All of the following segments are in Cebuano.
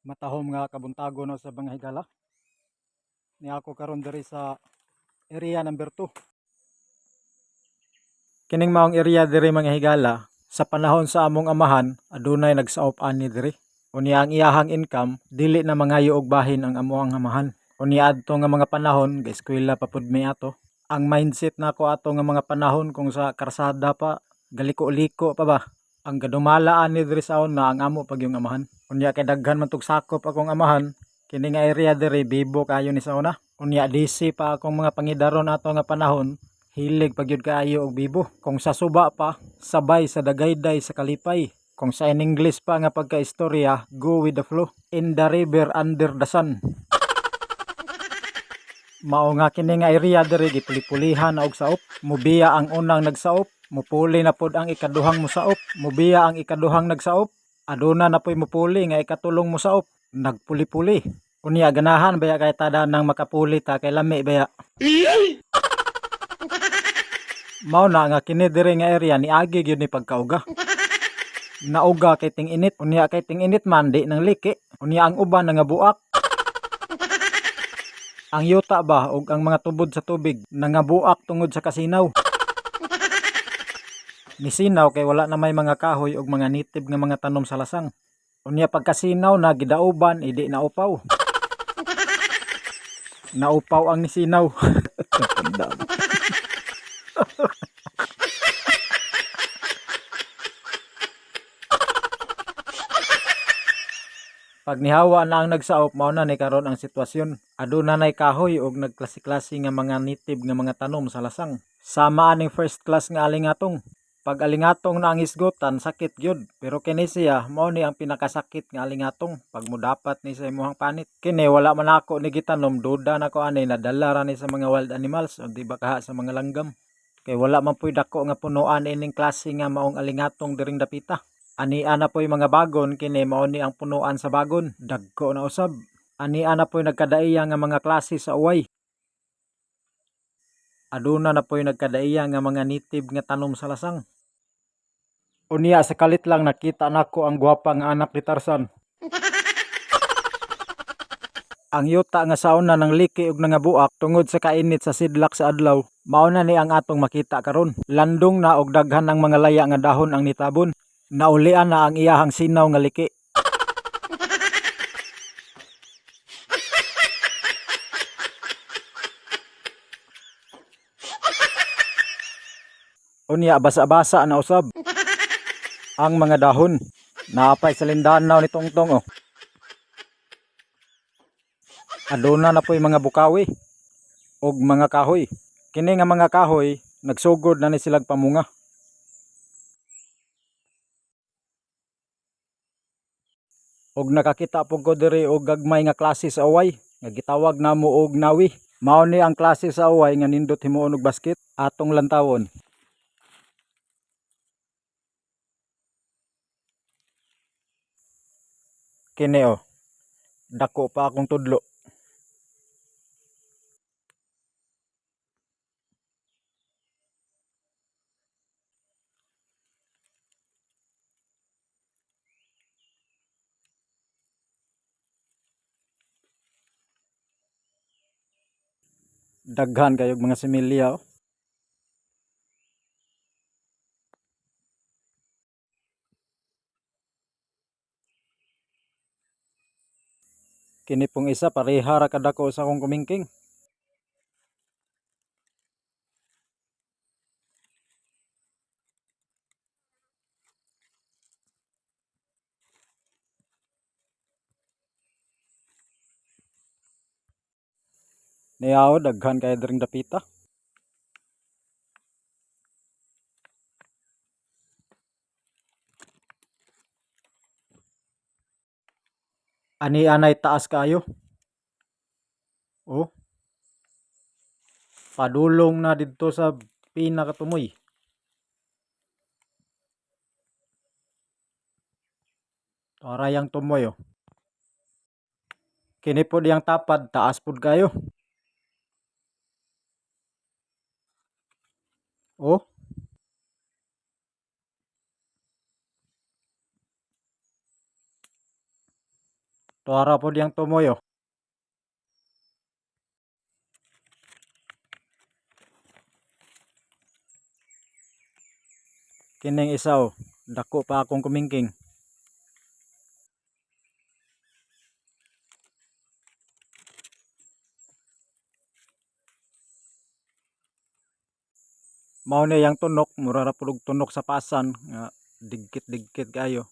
Matahom nga kabuntagon no sa mga higala. Ni ako karon diri sa area number 2. Kining maong area diri, mga higala, sa panahon sa among amahan, adunay nagsaop ani diri. Unya ang iyahang income, dili na mangayo og bahin ang amoang amahan. Unya adto nga mga panahon, ga-eskwela pa pud mi ato. Ang mindset nako ato nga mga panahon, kung sa karsada pa, galiko-liko pa ba. Ang gadumala ani diri sa una, ang amo pag yung amahan. Unya kay daghan man tug sakop akong amahan, kini nga area diri bibo kayo ni sa una. Unya DC pa akong mga pangidaron ato nga panahon, hilig pag yun kaayo og bibo. Kung sa suba pa, sabay sa dagayday sa kalipay. Kung sa in English pa nga pagka-istorya, go with the flow. In the river under the sun. Mao nga kini nga area diri gipuli-pulihan na og saop. Mubiya ang unang nagsaop, mupuli na pod ang ikaduhang musaop, mubiya ang ikaduhang nagsaop, aduna na po'y mupuli nga ikatulong musaop, nagpuli-puli. Unya ganahan baya kay tada nang makapuli ta kay lami baya. Mao na nga kini diri nga area niagi gyud ni pagkauga. Nauga kay ting-init, unya kay ting-init man di nang liki, unya ang uban nangabuak. Ang yuta ba ug ang mga tubod sa tubig nangabuak tungod sa kasinaw. Nisinaw kay wala na may mga kahoy ug mga native nga mga tanom sa lasang. Unya pagkasinaw na gidauban, idi naupaw. Naupaw ang nisinaw. Pag nihawa na ang nagsaop, mao na ni karon ang sitwasyon. Aduna nay kahoy og nagklase-klase nga mga native nga mga tanom sa lasang. Sama aning first class nga alingatong. Pag alingatong na ang hisgotan, sakit gyud. Pero kini siya, mao ni ang pinakasakit nga alingatong pag mudapat ni sa imuhang panit. Kini wala man ako ni gitanom, duda nako ani nadala ra ni sa mga wild animals o di ba kaha sa mga langgam. Kay wala man puy dako nga punuan ining klase nga maong alingatong diring dapita. Ania na po'y mga bagon, kini mao ni ang punuan sa bagon. Dagko na usab. Ania na po'y nagkadaiya nga mga klase sa uway. Aduna na po'y nagkadaiya nga mga native nga tanom sa lasang. Unya sa kalit lang nakita nako ang gwapa nga anak ni Tarzan. Ang yuta nga sauna nang liki og nangabuak tungod sa kainit sa sidlak sa adlaw, mao na ni ang atong makita karon. Landong na og daghan ng mga laya nga dahon ang nitabon. Naulian na ang iyahang sinaw nga liki. Unya basa-basa na usab ang mga dahon. Naapay sa Mindanao ni Tungtong oh. Aduna na po'y mga bukawi og mga kahoy. Kini nga mga kahoy nagsugod na ni silag pamunga. Og nakakita pud ko diri og gagmay nga klase sa uway nga gitawag namo og nawi. Mao ni ang klase sa uway nga nindot himuon og basket, atong lantawon. Kini oh. Dako pa akong tudlo. Daghan kayog mga similya oh. Kini pong isa pareha ra kadako sa akong kumingking. Niyaw daghan kay diring dapita. Ani anay taas kaayo. Oh. Padulong na didto sa pinakatumoy. Arayang tumoy oh. Kini pod yang tapad taas pod kayo. Oh. Tuara pod yang tumoy oh. Kining isa oh, dako pa akong kumingking. Mao ni yang tunok, mura ra pud og tunok sa pasan nga digkit-digkit kaayo.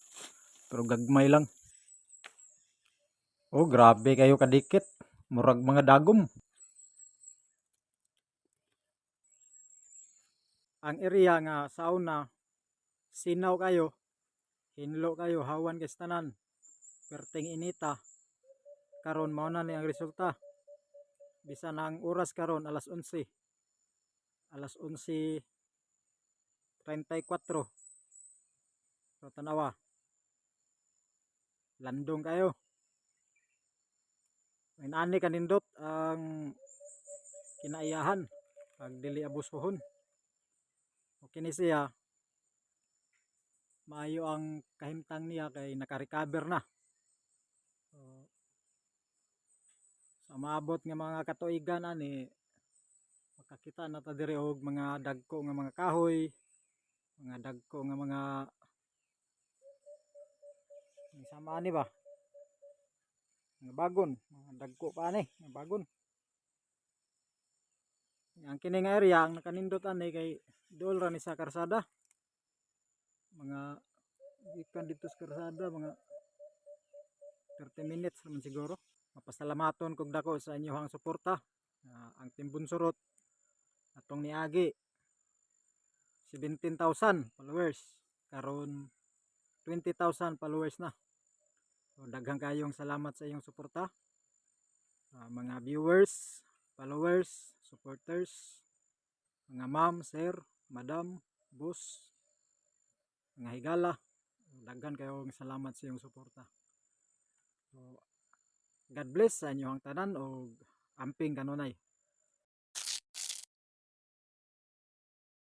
Pero gagmay lang. Oh, grabe kayo kadikit. Murag mga dagom. Ang area nga sa una sinaw kayo, hinlo kayo, hawan kay sa tanan. Perting inita. Karon mao na ni ang resulta. Bisan ang oras karon alas 11. Alas 11:34. Pero tanawa. Landong kayo. Inani kanindot ang kinaiyahan pag dili abusuhon. O kini siya, maayo ang kahimtang niya kay naka-recover na. So, sa maabot nga mga katuigan ani, makakita na ta diri og mga dagko nga mga kahoy, mga dagko nga mga sama ani ba? Mga bagon, mga dagko pa ani, mga bagon. Ang kini nga area ang nakanindot ani kay dool ra ni sa karsada. Mga gikan dito sa karsada mga 30 minutes naman siguro. Mapasalamaton kog dako sa inyohang suporta. Ang Team Bunsurot atong niagi 17,000 followers, karon 20,000 followers na. So, daghang kayong salamat sa inyong suporta. Mga viewers, followers, supporters, mga ma'am, sir, madam, boss, mga higala, daghan kayong salamat sa inyong suporta. So, God bless sa inyong tanan og amping kanunay.